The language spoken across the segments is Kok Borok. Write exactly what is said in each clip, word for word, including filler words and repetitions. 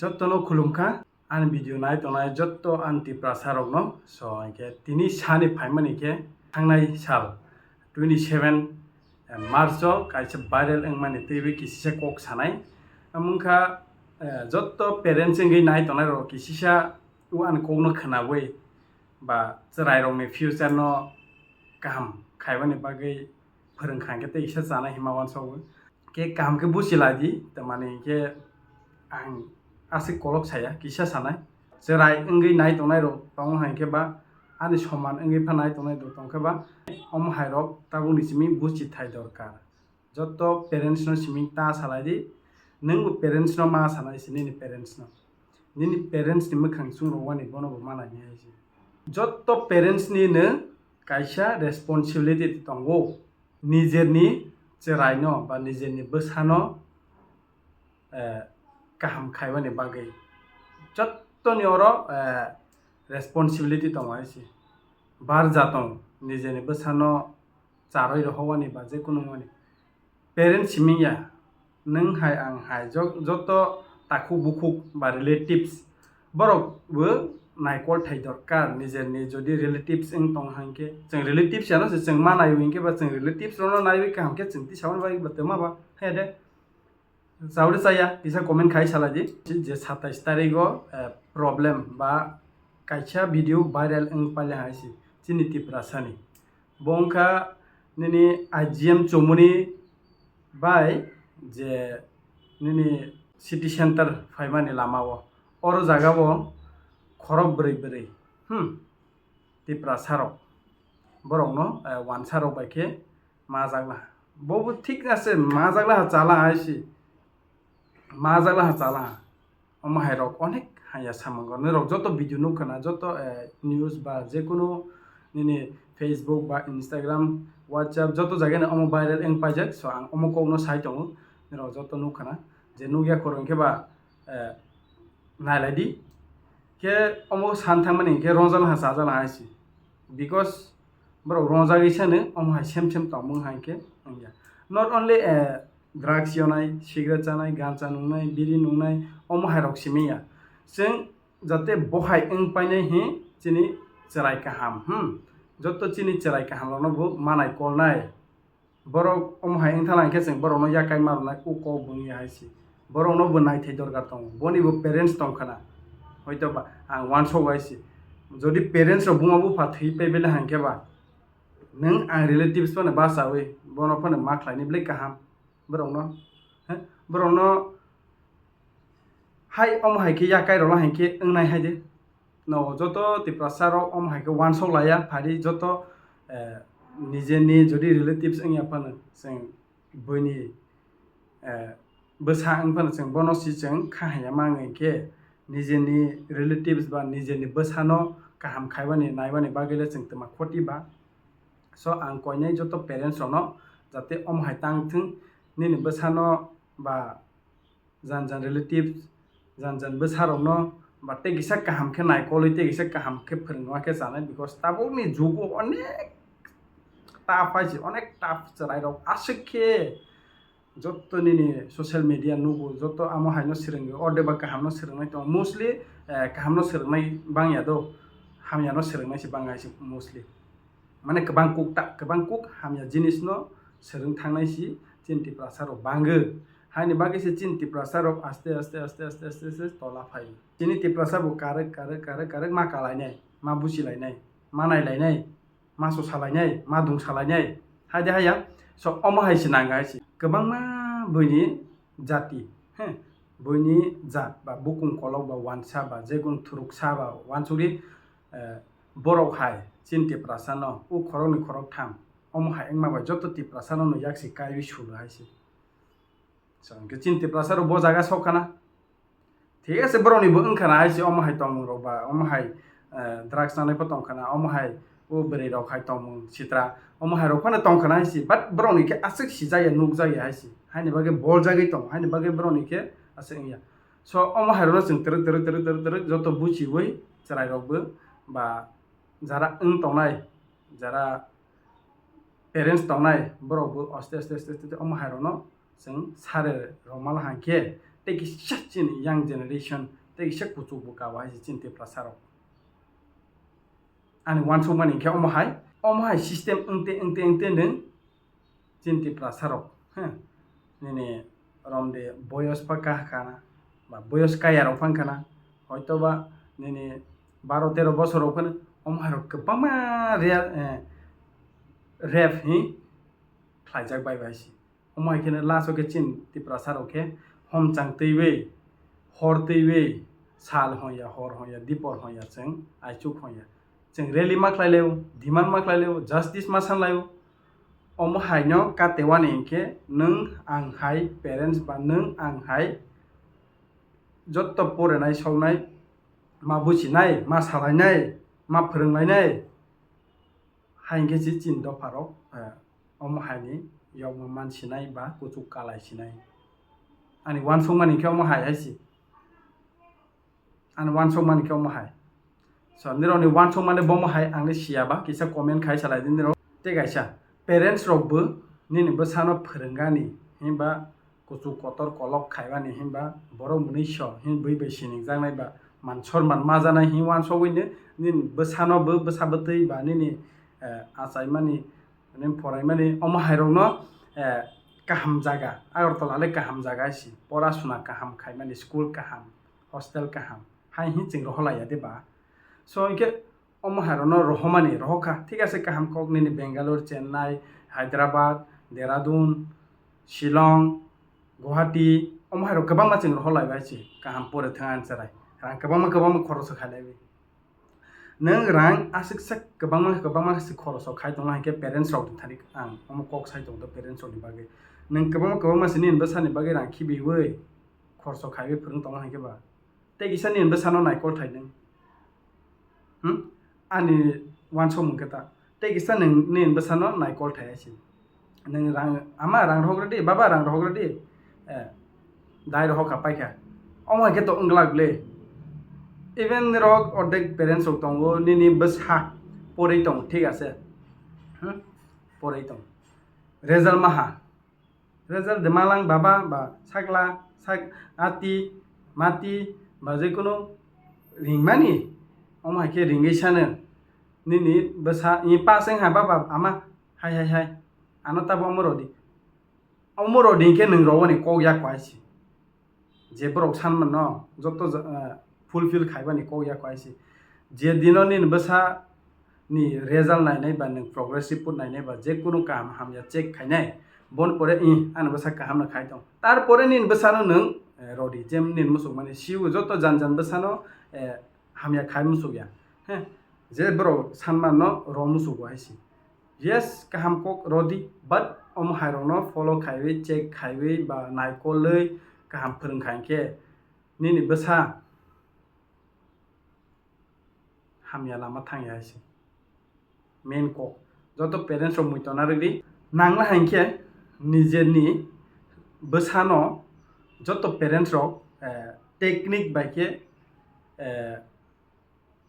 Jotono khulumkha ani video nai tongnai jotto ani Tiprasa rokno. So, hinkhe tini sani phaimani khe thangnai sal twenty seven March o kaisa viral wngmani twiwi kisisa kok sanai. Wngkha, eh, jotto parents wngwi nai tongnai rok kisisa o ani kokno khwnawi ba chwrairokni future no kaham khaibani bagwi phwrwngkha hinkhe tei kisa chanai hinma uansogo. Khe kaham khe buchi lai di, tamani hinkhe ang aswk kolok saya, kisa sanai. Chwrai wngwi nai tongnai rok tongo hinkhe ba, ani soman wngwi pha nai tongnai rok tongkhe ba, omo hai rok tabukni simi buchi thai dorkar. Jotto parents no simi ta salai di, nwng bo parents no ma sanai se nini parents no. Nini parents ni mwkhang chwng rok wani bono bo ma nai hai se. Jotto parents ni no kaisa responsibility tongo, nijerni chwraino ba nijerni bwsano, eh, kaham khaibani bagwi. Jottoni oro, eh, responsibility tongo hai se. Barja tong, nijerni bwsano charwi rohowani ba jekunu wani. Parents simi ya, nwng hai ang hai jo-, joto takhuk bukhuk ba relatives borok bo naikol thai dorkar, nijerni jodi relatives wng tong hinkhe, chwng relatives ya no se chwng ma naiwi hinkhe ba chwng relatives rok no naiwi kaham khe chwng tisa bai ba twma ba hai de. Chaudi chaya kisa comment khai salai di je satais tarigo, eh, problem ba kaisa video viral wng paile hai se chini Tiprasa ni. Bo wngkha nini I G M Chomoni bai je nini city center phaimani lama o. Oro jaga o khorok bwrwi bwrwi, hmm, Tiprasa rok. Borokno, eh, wansa rok bai khe majak laha. Bo bo thik ase majak laha chala hai se. Majak laha chala. Omo hai rok onek haya samungo. Nirok joto video nukha na, joto, eh, news ba jekunu nini Facebook ba Instagram, WhatsApp joto jaga ni omo viral wng paijak. So ang omo kokno sai tongo. Nirok joto nukha na. Je nukya khoro hinkhe ba, eh, nailai di. Khe omo san thangmani hinkhe rongjak laha chajak laha hai se. Because borok rongjagwi sano omo hai sem sem tongmung hai khe wngya. Not only, eh, drugs yonai, cigarette chanai, gancha nungnai, biri nungnai, omo hai rok simi ya. Chwng jate bo hai wng painai hi chini chwrai kaham, hmm. Joto chini chwrai kaham rokno bo manai kolnai. Borok omo hai wng thala hinkhe chwng borokno yakai ma rwnai o kok bo wngya hai se. Borokno bo naithai dorkar tongo. Boni bo parents tong khna. Hoito ba ang uansuk hai se. Jodi parents rok buma bupha thwi pai bele hinkhe ba nwng ang relatives phano bachawi bono phano ma khlaini belai kaham. Borokno, he? Borokno hai omo hai khe yakai rwla hai khe wngnai hai de. No, joto Tiprasa rok omo hai khe uansuk laiya, phari joto, eh, nijeni jodi relatives wngya phano chwng buini, eh, bwsa wng phano chwng bono si chwng kha haiya ma wng khe nijeni relatives ba nijeni bwsano kaham khaibani naibani bagwi le chwng twma khoti ba. So ang koinai joto parents rokno jate omo hai tang thung, nini bwsano ba jan jan relatives, jan jan bwsarokno ba tei kisa kaham khe naikolwi tei kisa kaham khe phwrwngma khe chanai, because tabukni jugo onek tough hai se, onek tough chwrairok aswk khe joto nini social media nugo, joto amo haino swrwngwi, orde ba kahamno swrwngnai tongo, mostly, eh, kahamno swrwngnai bangya do, hamyano swrwngnai se bangya se mostly. Mane kwbang kuk ta, kwbang kuk hamya jinisno swrwng thangnai si chini Tiprasa rok bangwi. Haini bagwi se chini Tiprasa rok aste aste aste aste aste aste tola phai. Chini Tiprasa bo karwk karwk karwk karwk ma kalainai, ma buchilainai, ma nailainai, ma sosalainai, ma dungsalainai. Hai de haya. So omo hai se nang hai se. Kwbangma buini jati, he, buini jat ba bukung kolok ba wansa ba jekun thuruksa ba wansugwi, eh, borok hai chini Tiprasa no o khoroknwi khoroktham omo hai wngma bai joto Tiprasa no no yaksi kaiwi sulo hai se. So, hwnkhe chini Tiprasa rok bo jaga sok khana. Thik ase, borok ni bo wng khana hai se, omo hai tongmung rok ba, omo hai, eh, drugs nanai pho tong khana, omo hai o bwrwi rok hai tongmung sitra, omo hai rok phano tong khana hai se, but borok ni khe aswk sijaya, nukjaya hai se, haini bagwi boljagwi tong, haini bagwi borok ni khe aswk wngya. So, omo hai rok no chwng twrwk, twrwk, twrwk, twrwk, twrwk joto buchiwi chwrai rok bo ba jara wng tongnai, jara parents tongnai, borok bo aste, aste, aste, aste, aste omo hai rok no chwng sare rwma la hang khe, Tei kisa chini young generation, tei kisa kuchuk bo kao hai se chini Tiprasa rok. Ani uansukmani hinkhe omo hai, omo hai system wngte, wngte, wngte nwng chini Tiprasa rok, he, nini romde boyos pha kah kana, ba boyos kaya rok phan kana, hoito ba nini baro tero bosor rok phano omo hai rok kwbangma real, eh, rape hi khlaijak bai bai se. Omo hai kheno last o khe chini Tiprasa rok khe hom chang twiwi, hor twiwi, sal hon ya, hor hon ya, dipor hon ya, chwng aichuk hon ya. Chwng rally ma khlai laio, demand ma khlai laio, justice ma san laio. Omo hai no katewani hinkhe nwng ang hai parents ba nwng ang hai jotto porenai soknai, ma buchinai, ma salainai, ma phwrwnglainai. Hai hinkhe se chini dopharok, eh, omo haini yokma mansinai ba kuchuk kalai sinai. Ani uansukmani khe omo hai hai se. Ani uansukmani khe omo hai. So, nirokni uansukmani bomo hai, ang le siya ba, kisa comment khai salai di nirok. Tei kaisa, parents rok bo nini bwsano phwrwngani, himba kuchuk kotor kolok khaimani, himba borok mwnwi so himwi bai siningjaknai ba man sorman majanai himwi uansugwino nini bwsano bo bwsa bwtwi ba nini, eh, achaimani, nini phoraimani omo hairokno, eh, kaham jaga, Agartala le kaham jaga hai se, pora suna kaham khaimani, school kaham, hostel kaham, hai hwnwi chwng rohorlaiya de ba? So hinkhe omo hairokno rohormani rohorkha, thik ase, kaham kok nini Bangalore, Chennai, Hyderabad, Dehradun, Shillong, Guwahati, omo hairok kwbangma chwng rohorlaibai se, kaham pore thang ani chwrai. Rang kwbangma kwbangma khoroso khailaiwi. Nwng rang aswksa kwbangma kwbangma se khoroso khai tongna hinkhe parents rokni thani ang omo kok sai tongo parents rokni bagwi. Nwng kwbangma kwbangma se nini bwsani bagwi rang khibiwi khoroso khaiwi phwrwng tongna hinkhe ba. Tei kisa nini bwsano naikol thai nwng. Hmm? Ani uansukmung khe ta. Tei kisa nwng nini bwsano naikol thai hai se. Nwng rang, ama rang rohok rwdi, baba rang rohok rwdi. Eh, dai rohok kha paikha. Omo hai khe to wng glak le. Even nirok ordek parents rok tongo, nini bwsa porwi tong, thik ase. Hmm? Porwi tong. Result maha. Result de malang baba ba sakla, sak, ati, mati ba jekono ringmani, omo hai khe ringwi sano nini bwsa, ni pass wng ha baba ama, hai, hai, hai, ano tabo omo rwdi. Omo rwdi hinkhe nwng rwani kok yak hai se. Je borok sanmano joto ja-, eh, fulfill khaibani kok ya kho hai se. Je dino nini bwsa ni result nainai ba nwng progress report nainai ba je kunu kaham hamya check khainai, bon pore, "Ih, ani bwsa kaham no khai tong." Tar pore nini bwsano nwng, eh, rwdi, je nini muchuk mani siwo joto jan jan bwsano, eh, hamya khai muchuk ya. He, je borok sanmano rw muchugo hai se. Yes, kaham kok rwdi, but omo hairokno follow khaiwi, check khaiwi ba naikolwi kaham phwrwng kha hinkhe nini bwsa hamya lama thangya hai se. Main kok. Joto parents rok muitu narwkdi. Nangla hinkhe nijeni bwsano joto parents rok, eh, technique bai khe, eh,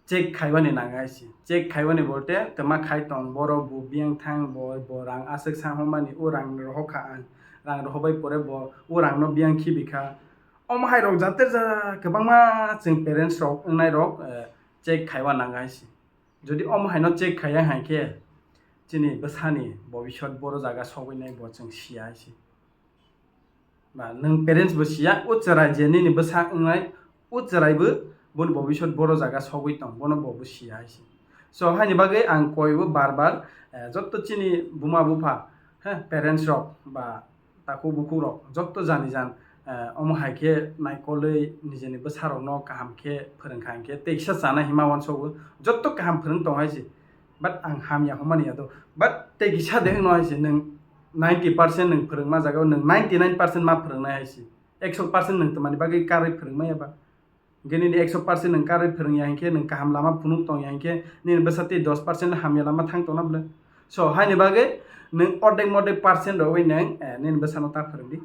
check khaibani nangnai se. Check khaibani bolte twma khai tong, borok bo biyang thang, bo, bo rang aswk sa hwnmani, o rang rohor kha ang, rang rohor bai pore bo o rangno biyang khibi kha. Omo hai rok jater ja kwbangma chwng parents rok wngnai rok, eh, check khaiwa nangnai se. Jodi omo haino check khaiya hai khe chini bwsani bobisot boro jaga sogwi nai bo chwng siya hai se. Ba nwng parents bo siya, o chwrai je nini bwsa wngnai, o chwrai bo boni bobisot boro jaga sogwi tong, bono bo bo siya hai se. So, haini bagwi ang koi bo bar bar, eh, jotto chini buma bupha, he, parents rok ba takhuk bukhuk rok jotto jani jan, eh, omo hai khe naikolwi nijeni bwsa rokno kaham khe phwrwng kha hinkhe tei kisa chana hima uansogo, jotto kaham phwrwng tong hai se. But ang hamya hwnmani ya do. But tei kisa de wngno hai se, nwng ninety percent nwng phwrwngma jaga o nwng ninety nine percent ma phwrwngnai hai se. Ekso percent nwng twmani bagwi karwi phwrwngmaya ba? Hinkhe nini ekso percent nwng karwi phwrwngya hinkhe, nwng kaham lama phunuk tongya hinkhe, nini bwsa tei dos percent hamya lama thang tongna bwle? So, haini bagwi nwng ordek mordek percent rwwi nwng, eh, nini bwsano ta phwrwngdi.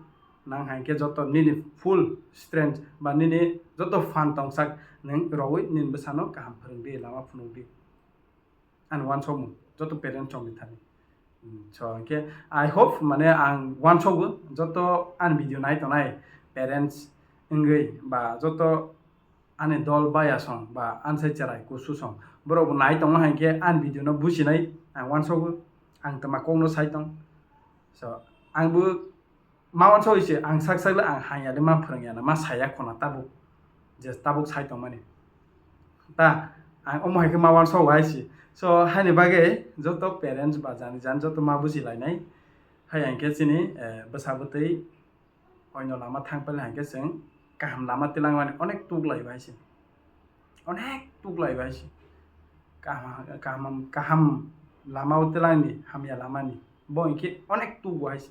Nang hai khe joto nini full strength ba nini joto phan tongsak nwng rwwi nini bwsano kaham phwrwngdi, lama phunukdi. Ani uansukmung joto parents rokni thani. Hmm, so, hinkhe I hope, mane, ang uansugo joto ani video nai tongnai parents, wngwi ba joto ani dol baya song ba ani sai chwrai kusu song borok bo nai tongo hai khe ani video no bujinai ang uansogo, ang twma kok no sai tong. So ang bo ma uansogoi se ang sak sak le ang hamya le ma phwrwng ya na ma saya khona tabuk je tabuk sai tong mani ta ang omo hai khe ma uansogo hai se. So haini bagwi joto parents ba jani jani joto ma buji lainai hai ang khe chini, eh, bwsa bwtwi oino lama thang paile hai khe chwng kaham lama twlang mani onek tuk lai bai se, onek tuk lai bai se. Kaham, kaham, kaham lama o twlang ni, hamya lama ni. Bo hinkhe onek tuk bo hai se.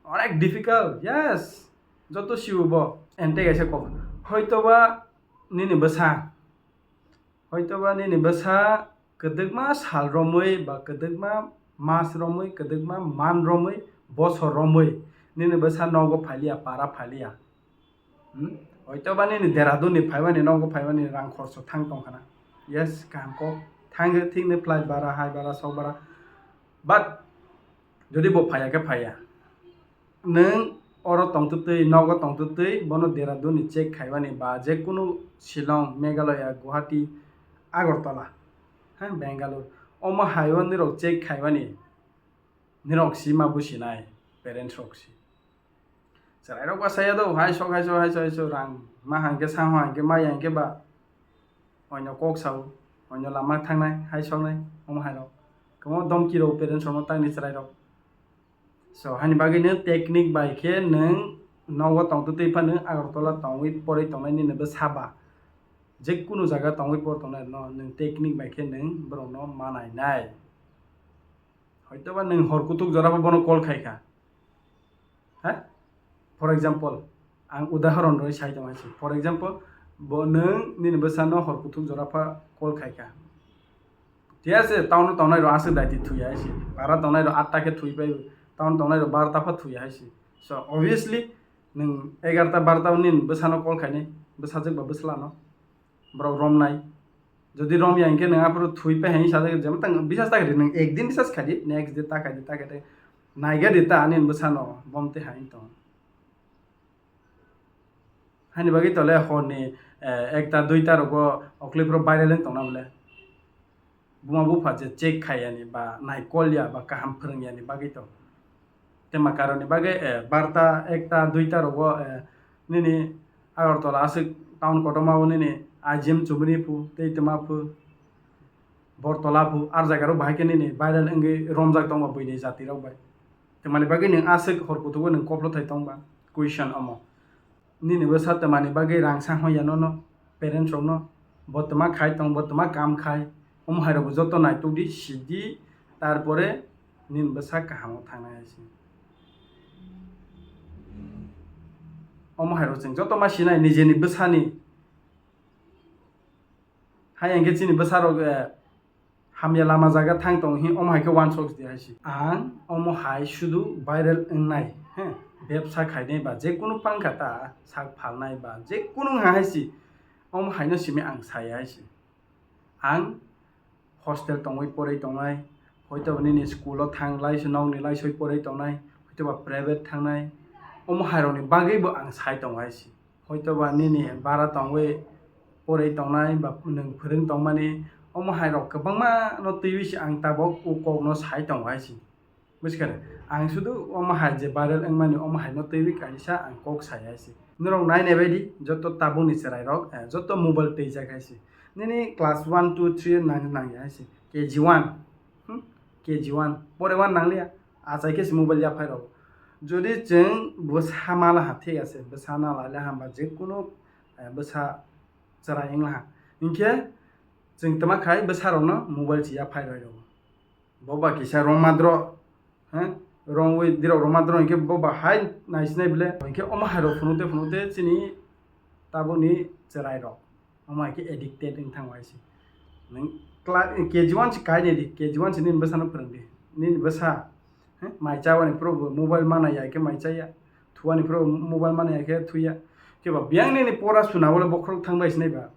Onek difficult, yes. Joto siwo bo. Ente kaisa kok. Hoito ba nini bwsa. Hoito ba nini bwsa kwdwkma sal romwi ba kwdwkma mas romwi, kwdwkma man romwi, bosor romwi nini bwsa nogo phaliya, para phaliya. Hmm? Hoito ba nini Dehradun ni phaimani, nogo phaimani rang khorso thang tong khana. Yes, kaham kok. Thang thik ni flight bara, hai bara, sok bara. But jodi bo phaiya khe phaiya. Nwng oro tongtwtwi, nogo tongtwtwi, bono Dehradun ni check khaimani ba je kunu Shillong, Meghalaya, Guwahati, Agartala, ha, Bangalore. Omo hai o nirok check khaimani, nirok si ma businai, parents rok si. Chwrairok ba saya do, hai sok, hai sok, hai sok, hai sok, rang ma hang khe, sa hang khe, ma yang khe ba, oino kok sao, oino lama thangnai, hai soknai, omo hai rok. Kwbangma domki rok parents rokno tangni chwrairok. So, hani bagwi nwng technique bai khe nwng nogo tongtwtwi phano Agartala tongwi porwi tongnai nini bwsa ba. Je kunu jaga tongwi por tongnai no nwng technique bai khe nwng borokno manainai. Hoitoba nwng hor kuthuk jora bo bono call khai kha. Ha? For example, ang udahoron rwi sai tong hai se. For example, bo nwng nini bwsano hor kuthuk jora pha call khai kha. Thik ase, town o tongnai rok aswk daiti thwi hai se. Para tongnai rok atta khe thwi pai, town tongnai rok barota pha thwi hai se. So, obviously, nwng egarota barota o nini bwsano call khainai, bwsajwk ba bwsla no. Borok romnai. Jodi romya hinkhe nwng aphuru thwi pai hai sajak, jemon tang bisas ta khaidi, nwng ekdin bisas khaidi, next day ta khaidi, ta khaidi. Naiga di ta ani bwsano, bom tei hai tong. Hani bagwi tole horni, eh, ekta duita rogo okliphuru viral wng tongna bole. Buma bupha je check khaiyani ba naikolya ba kaham phwrwngyani bagwi to. Tema karoni bagwi, eh, barta, ekta, duita rogo, eh, nini Agartala aswk town kotorma o nini I G M chumani phu, tei toma phu, Bortola phu, ar jaga rok bahai khe nini viral wngwi romjak tongba buini jati rok bai. Temani bagwi nwng aswk hor kutugo nwng koplo thai tongba? Question omo. Nini bwsa twmani bagwi rang sa hwn ya nono, parents rokno, bo twma khai tong, bo twma kam khai, omo hai rokbo joto naituk di, sidi, tarpore nini bwsa kaham o thangnai hai se. Omo hai rok chwng joto ma sinai nijeni bwsani. Hai hwnkhe chini bwsa rok, eh, hamya lama jaga thang tong hi, omo hai khe uansok di hai se. Ang omo hai sudu viral wngnai, he, bebsa khainai ba je kunu pangkha ta sak phalnai ba je kunu wngha hai se, omo hai no simi ang saya hai se. Ang hostel tongwi porwi tongnai, hoito nini school o thang lai se nokni lai soi porwi tongnai, hoito ba private thangnai, omo hai rokni bagwi bo ang sai tongo hai se. Hoito ba nini bara tongwi porwi tongnai ba nwng phwrwng tongmani, omo hai rok kwbangma no twiwi se ang tabok o kok no sai tongo hai se. Bujikhane, ang sudu omo hai je viral wngmani omo hai no twiwi kaisa ang kok sai hai se. Norok nainai bai di joto tabukni chwrai rok, eh, joto mobile twijak hai se. Nini class one, two, three nang, nang ya hai se. K G one, hmm? K G one, pore one nang liya. Achai khe se mobile yaphai rok. Jodi chwng bwsa ma laha, thik ase, bwsa na lai laha ba je kunu, eh, bwsa chwrai wng laha. Hinkhe chwng twma khai bwsa rokno mobile se yaphai roi rw. Bo ba kisa rwngma dro, he? Rwngwi dirok rwngma dro hinkhe bo ba hai naisinai bile. Hinkhe omo hai rok phunukte phunukte chini tabukni chwrai rok. Omo hai khe addicted wng thango hai se. Nwng kla-, K G one se kai nai di, K G one se nini bwsano phwrwng di. Nini bwsa, he, mai chawani phuru bo mobile mana ya khe mai chaya, thuwani phuru mobile mana ya khe thuya. Khe ba biyang nini pora suna bole bokhorok thang bai sinai ba.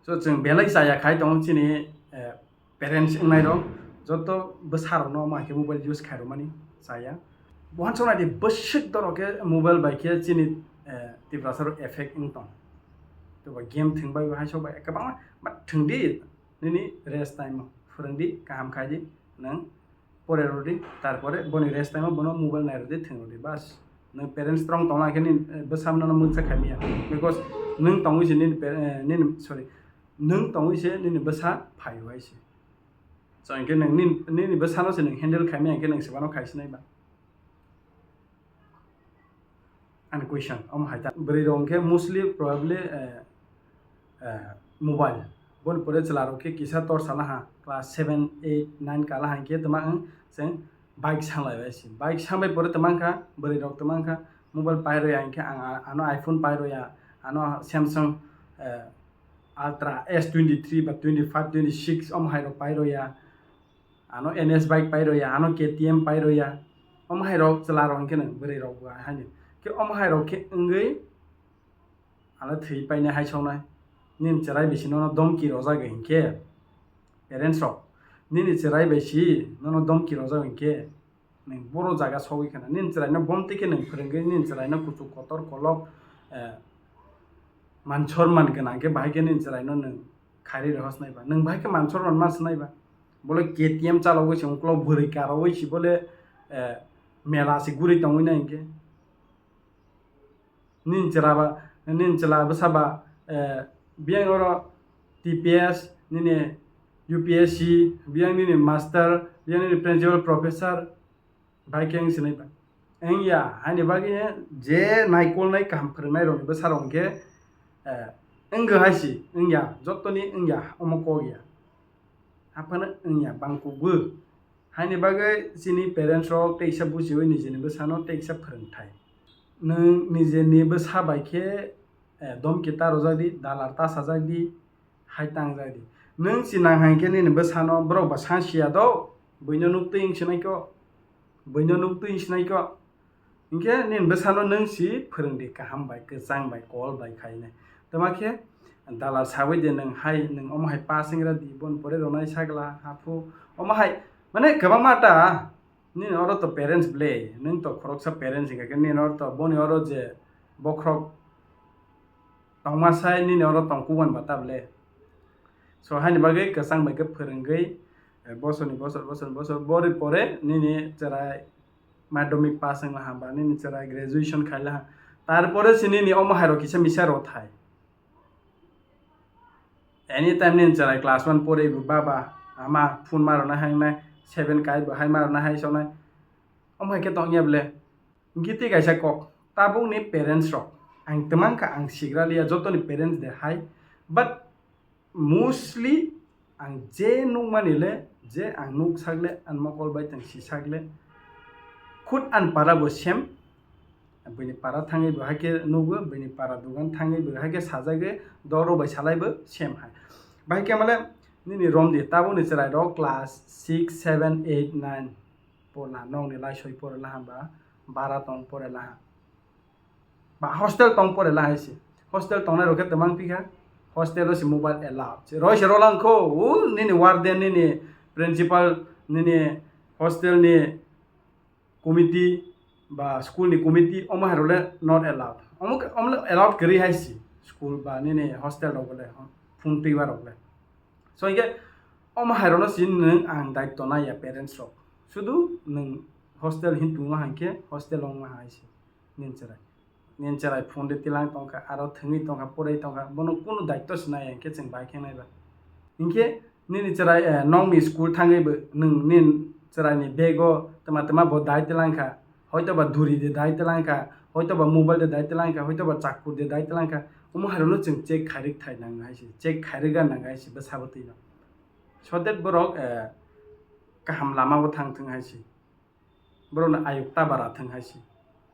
So chwng belai chaya khai tongo chini, eh, parents wngnai rok, joto bwsa rokno omo hai khe mobile use khai rwmani chaya. Bo uansuk nai di bwswk dorok khe mobile bai khe chini eh, Tiprasa rok effect wng tong. Toba game thwng bai hai sok bai kwbangma, but thwng di, nini rest time o phwrwng di, kaham khai di, nwng pore rw di, tarpore boni rest time o bono mobile nai rw di, thwng rw di, bas. Nwng parents strong tongna khe nini, eh, bwsa no mungsa khai maya, because nwng tongwi se nini par-, eh, nini, sorry, nwng tongwi se nini bwsa phai rw hai se. So, hinkhe nwng nin-, nini bwsano se nwng handle khaimaya hinkhe nwng se bono khai sinai ba? Ani question, omo hai ta. Bwrwi rok hinkhe mostly probably, eh, eh, mobile. Boni pore chwla rok khe kisa tor sala ha, class seven, eight, nine kala ha hinkhe twma wng chwng bike sanglai bai se. Bike sangbai pore twma wngkha, bwrwi rok twma wngkha, mobile pai rwya hinkhe ang a-, ano iPhone pai rwya, ano Samsung, eh, Ultra S twenty three ba twenty five, twenty six omo hai rok pai rwya, ano N S bike pai rwya, ano K T M pai rwya, omo hai rok chwla rok hinkhe nwng bwrwi rok bo haino khe omo hai rok khe wngwi ano thwi painai hai songnai. Nini chwrai bisi nono domki rojak hinkhe, parents rok, nini chwrai bai si nono domki rojak hinkhe, nwng boro jaga sogwi khana. Nini chwraino bomtwi khe nwng phwrwngwi, nini chwraino kuchuk kotor kolok, eh, man sorman gwnang khe bahai khe nini chwraino nwng khairwi rwhasnai ba. Nwng bahai khe man sorman ma swnai ba. Bole K T M chalogwi se uklok bwrwi karogwi se bole, eh, mela se guri tongwi nai hinkhe. Nini chwla ba, nini chwla bwsa ba, eh, biyang oro T P S, nini U P S C, biyang nini master, biyang nini principal professor, bai khe wng sinai ba. Wng ya, haini bagwi je naikolnai kaham phwrwngnai rokni bwsa rok hinkhe, eh, wngkha hai si, wng ya, jottoni wng ya, omo kok ya. Haphano wng ya, bang kukgo. Haini bagwi chini parents rok teisa bujiwi nijeni bwsano teisa phwrwngthai. Nwng nijeni bwsa bai khe, eh, domki ta rwjak di, dalar ta sajak di, hai tangjak di. Nwng si nang hai khe nini bwsano borok ba sa siya do, buino nuk twi wng sinai kho, buino nuk twi wng sinai kho. Hinkhe nini bwsano nwng si phwrwng di kaham bai, kwchang bai, kol bai khainai. Tama khe dalar sawi de nwng hai, nwng omo hai pass wng ra di, bon pore rwnai sagla, haphu, omo hai, mane kwbangma ta, nini oro to parents ble, nwng to khoroksa parents hinkha khe nini oro to boni oro je bokhorok tongma sai nini oro tong kuban ba ta ble. So haini bagwi kwchang bai khe phwrwngwi, eh, bosorni bosor, bosorni bosor, bori pore nini chwrai madhyamik pass wngla ha ba nini chwrai graduation khaila ha. Tarpore se nini omo hai rok kisa misa rw thai. Anytime nini chwrai class one pore bo baba, ama phone ma rwna hai wngnai, seven kai bo hai ma rwna hai sonai. Omo hai khe tong ya ble. Hinkhe tei kaisa kok, tabukni parents rok, ang twmang kha ang sigra liya jotoni parents de hai, but mostly ang je nukmani le, je ang nuk sak le, ang mokol bai tong si sak le, khud ang para bo same, bini para thangwi bo hai khe nugo, bini para dogan thangwi bo hai khe sajagwi, doro bai salai bo same hai. Bai khe male nini romdi tabukni chwrai rok class six, seven, eight, nine. Porna nokni lai soi pore laha ba bara tong pore laha. Ba hostel tong pore laha se. Hostel tongnai rok khe twmang phi kha. Hostel o se mobile allowed. Se roi se rolang kho, u nini warden, nini principal, nini hostel ni committee ba school ni committee omo hai rok le not allowed. Omo khe, omo le allowed kwrwi hai se school ba nini hostel rok le phone twiba rok le. So hinkhe omo hai rok no se nwng ang daityo nai ya parents rok. Sudu nwng hostel hin tongma hai khe hostel o wngma hai se nini chwrai. Nini chwrai phone de tilang tongkha, aro thwngwi tongkha, porwi tongkha, bono kunu daityo se nai ya hinkhe chwng bai khe nai ba. Hinkhe nini chwrai, eh, nokni school thangwi bo nwng nini chwraini bag o twma twma bo dai tilang kha, hoito ba duri de dai tilang kha, hoito ba mobile de dai tilang kha, hoito ba chakur de dai tilang kha, omo hai rok no chwng check khairwk thai nang hai se, check khairwk ga nang hai se bwsa bwtwi no. So that borok, eh, kaham lama o thang thwng hai se, borok no ayuk ta bara thwng hai se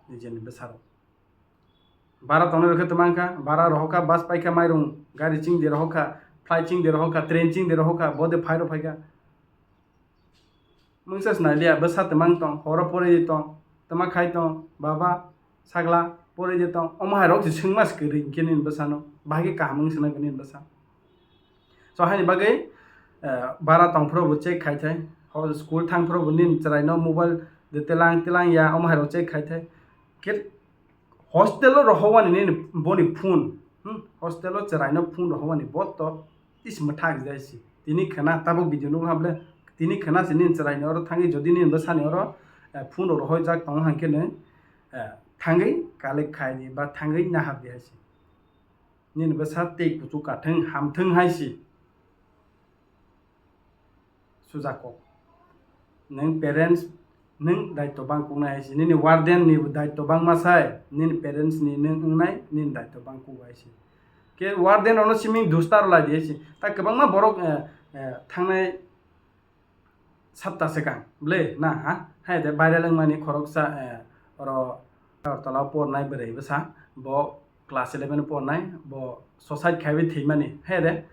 nijeni bwsa rok. Bara tongnai rok khe twmang kha, bara rohor kha, bus pai kha, mairung gari ching de rohor kha, flight ching de rohor kha, train ching de rohor kha, bo de phai rok phai kha. Mungsa se nai liya, bwsa twmang tong, horo porwi tong, twma khai tong, baba, sagla, porwi de tong, omo hai rok se swngma se kwrwi hinkhe nini bwsano, bahai khe kaham wng se nai bo nini bwsa. So haini bagwi, eh, bara tong phuru bo check khai thai, ho school thang phuru bo nini chwrai no mobile de tilang tilang ya, omo hai rok check khai thai. Khe Hostel o rohowani nini boni phone, hmm, hostel o chwraino phone rohowani bo to is mwthak jai si. Tini khna tabuk video nukha bole, tini khna si nini chwraino oro thangwi jodi nini bwsani oro, eh, phone rok rohoi jak tongo hwnkhe nw, eh, thangwi collect khai di ba thangwi nahar di hai si. Nini bwsa tei kuchuk kathwng hamthwng hai si. Suja kok. Nwng parents, nwng daityo bang kuknai hai si. Nini warden ni daityo bangma sai, nini parents ni nwng wngnai, nini daityo bang kuk hai si. Khe warden rokno siming dustar lai di hai si. Ta kwbangma borok, eh, eh, thangnai sapta swkang, ble, na, ha? Hai de viral wngmani khoroksa, eh, oro Agartala o pornai bwrwi bwsa, bo class eleven o pornai, bo suicide khaiwi thwimani, hai de.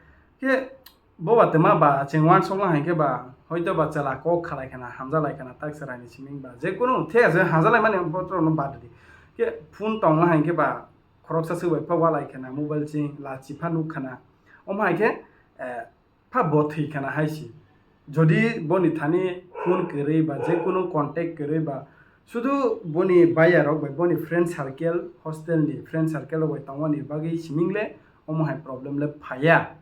Khe bo ba twma ba chwng uansukma hai khe ba, hoito ba chwla kok khalai khana, hamjalai khana, tak chwraini siming ba, je kunu the je hamjalaimani botorokno bad di. Khe phone tongma hai khe ba, khoroksa swk bai pha walai khana, mobile ching lachi pha nuk khana. Omo hai khe, eh, pha bo thwi khana hai si. Jodi boni thani phone kwrwi ba je kunu contact kwrwi ba, sudu boni baya rok bai boni friend circle, hostel ni friend circle rok bai tongmani bagwi siming le omo hai problem le phaya.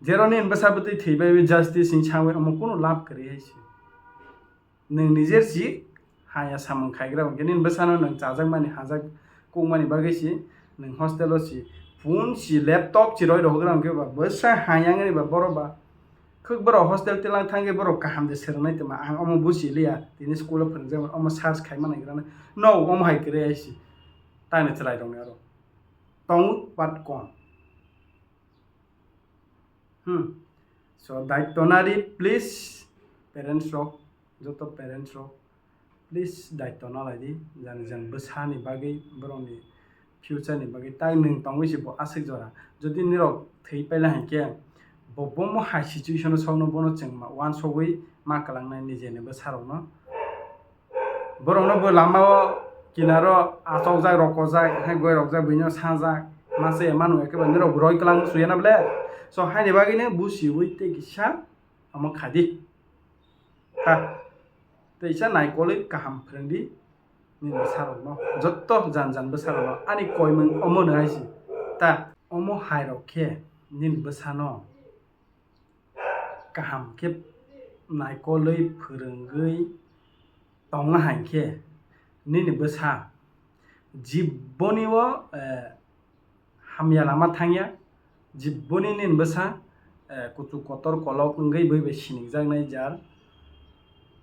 Jeroni bwsa bwtwi thwi bai justice ni sangwi omo kunu lab kwrwi hai si. Nwng nijer si haya samung khaigra hwnkhe nini bwsano nwng chajakmani hajak kukmani bagwi si nwng hostel o si phone si laptop si roi rohorgra hwnkhe ba bwsa hayang ani ba borok ba khwk borok hostel tilang thangkhe borok kaham de swrwngnai twma ang omo busi liya tini school o phwrwngjakmani omo search khaima naigra no omo hai kwrwi hai si tani chwrai rokni aro tongo but kom. Hmm. So, daityo nari, please, parents rok, joto parents rok, please, daityo nalai di, jani jani bwsani bagwi, borokni future ni bagwi, tai nwng tongwi se bo aswk jora. Jodi nirok thwi paila hinkhe, bo bomo hai situation o sokno bono chwng ma uansugwi ma kwlangnai nijeni bwsarokno. Borokno bo lama o kinaro achokjak, rokojak, hai goi rokjak, buino sajak, masa emanu ekebare nirok roi kwlang suya na ble. So, haini bagwino busiwi tei kisa omo khadi. Ta, teisa naikolwi kaham phwrwngdi nini bwsarokno, jotto jan jan bwsarokno. Ani koimung omono hai se. Ta, omo hai rok khe nini bwsano kaham khe naikolwi phwrwngwi tongna hai khe nini bwsa jiboni o, eh, hamya lama thangya, jiboni nini bwsa, eh, kuchuk kotor kolok wngwi bui bai sinijak nai jar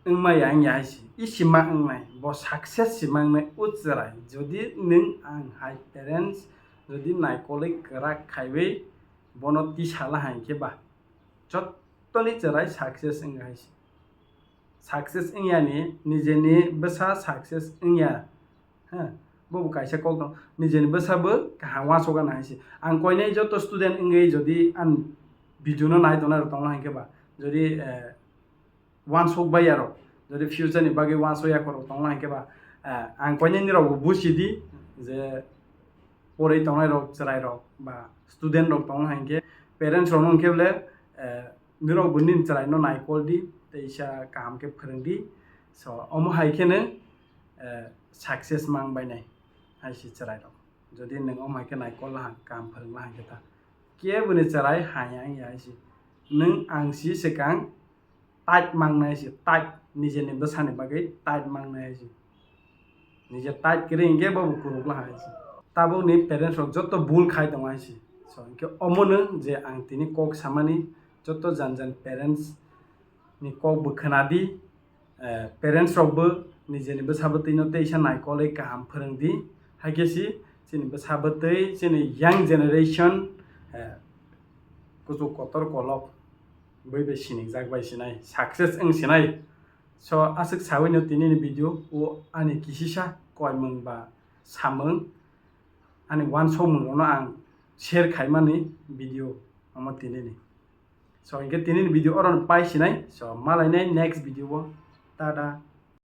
wngma ya wngya hai se. I sima wngnai, bo success sima wngnai o chwrai. Jodi nwng ang hai parents jodi naikolwi kwrak khaiwi bono tisala hai khe ba, jottoni chwrai success wngya hai se. Success wngya ni, nijeni bwsa success wngya. Ha, bo bo kaisa kok tong, nijeni bwsa bo kaham uansukya nai se. Ang koinai joto student wngwi jodi ang video no nai tongnai rok tongna hai khe ba, jodi, eh, uansuk bai ya rok, jodi future ni bagwi uansuk ya khorok tongna hai khe ba, eh, ang koinai nirok bo busi di je porwi tongnai rok, chwrai rok ba student rok tongna hai khe parents rok no hwn khe bole, eh, nirok bo nini chwrai no naikol di teisa kaham khe phwrwng di. So, omo hai khe no, eh, success mang bai nai hai se chwrai rok. Jodi nwng omo hai khe naikol laha, kaham phwrwng laha khe ta kebo ni chwrai haya wngya hai se. Nwng ang si swkang tight mangnai se, tight nijeni bwsani bagwi tight mangnai se. Nije tight kwrwi hinkhe bo bo kwrwk laha hai se. Tabukni parents rok joto bul khai tongo hai se. So, hinkhe omono je ang tini kok samani joto jan jan parents ni kok bo khwnadi, eh, parents rok bo nijeni bwsa bwtwi no teisa naikolwi kaham phwrwngdi. Hai khe se chini bwsa bwtwi, chini young generation, eh, kuchuk kotor kolok bui bai sinijak bai sinai, success wng sinai. So, aswk saui no tini ni video o ani kisisa koimung ba samung ani uansukmung rok no ang share khaimani video omo tini ni. So, hinkhe tini ni video oro no pai sinai. So, malainai next video o. Tata.